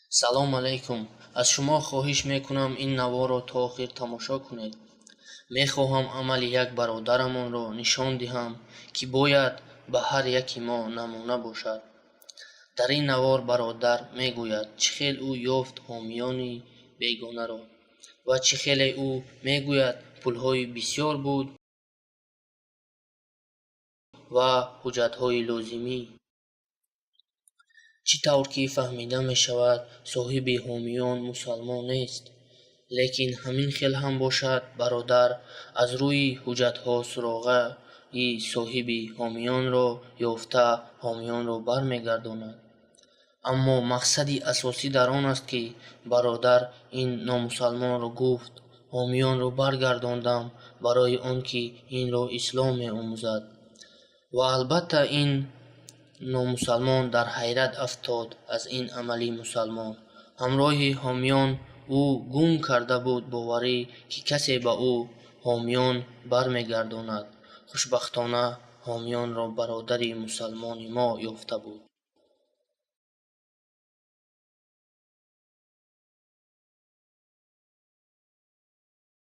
Салом алайкум. Аз шумо хоҳиш мекунам, ин наворро то охир тамошо кунед. Мехоҳам амали як бародарамонро нишон диҳам, ки бояд ба ҳар яки мо намуна бошад. Дар ин навор бародар мегӯяд, чӣ хел ӯ ёфт ҳомиёни бегонаро ва чӣ хеле ӯ мегӯяд, пулҳои бисёр буд ва ҳуҷҷатҳои лозимӣ. Чӣ тавр ки фаҳмида мешавад, соҳиби ҳомиён мусалмон нест. Лекин ҳамин хел ҳам бошад, бародар аз рӯи ҳуҷҷатҳо суроғаи соҳиби ҳомиёнро ёфта, ҳомиёнро бармегардонад. Аммо мақсади асосӣ дар он аст, ки бародар ин номусалмонро гуфт: ҳомиёнро баргардондам барои он ки инро ислом меомӯзад. Ва албатта ин номусалмон дар ҳайрат афтод аз ин амали мусалмон. Ҳамроҳи ҳомиён ӯ гум карда буд боварӣ, ки касе ба ӯ ҳомиён бармегардонад. Хушбахтона, ҳомиёнро бародари мусалмони мо ёфта буд.